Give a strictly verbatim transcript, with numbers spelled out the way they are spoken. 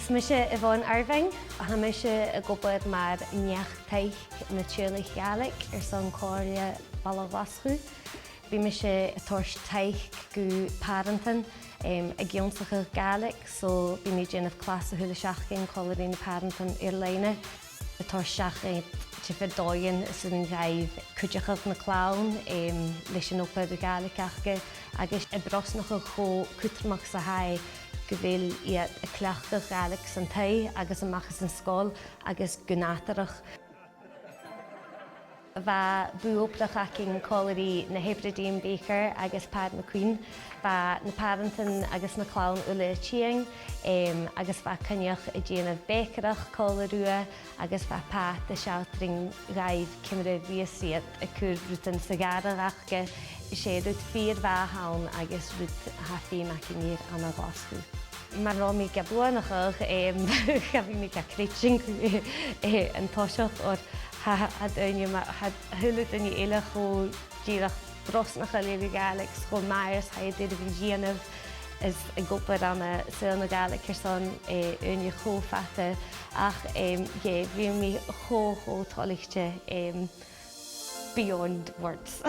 Is mise Yvonne Irving, tha mise ag obair mar neach-taic na teaghlach Gàidhlig airson Comhairle Baile Ghlaschu. Bidh mise a' toirt taic gu pàrantan, em, ag ionnsachadh Gàidhlig, so bidh mi a' dèanamh clas a h-uile seachdain còmhla ri na pàrantan air-loidhne, a' toirt seachad diofar dòighean san gabhail cuideachadh nan clann, em, leis an obair Ghàidhlig aca, agus a' brosnachadh cho cudromach 's a tha e gu bheil iad a' cleachdadh Gàidhlig san taigh agus a-mach às an sgoil agus gu nàdarrach. Bha bùth-obrach againn còmhla ri na Hebridean Baker agus Pat McQueen. Bha na pàrantan agus na clann uile a' tighinn, em, agus bha Coinneach a' dèanamh bèicearachd còmhla riutha, agus bha Pat a' sealltainn dhaibh ciamar a bhios iad a' cur rudan sa ghàrradh aca. 'S e rud fìor mhath a th' ann agus rud a tha feum againn air ann an Glaschu. Mar a bha mi ga bhuannachadh, em, cha bhi mi ga chreidsinn, eh, an toiseach, oir tha, tha daoine ma-, tha a h-uile duine eile cho dìreach brosnachail air a' Ghàidhlig 's cho math 's a tha iad air a bhith a' dèanamh is ag obair ann an saoghal na Gàidhlig airson, eh, ùine cho fada. Ach, em, yeah, bha mi cho, cho toilichte, em, beyond words.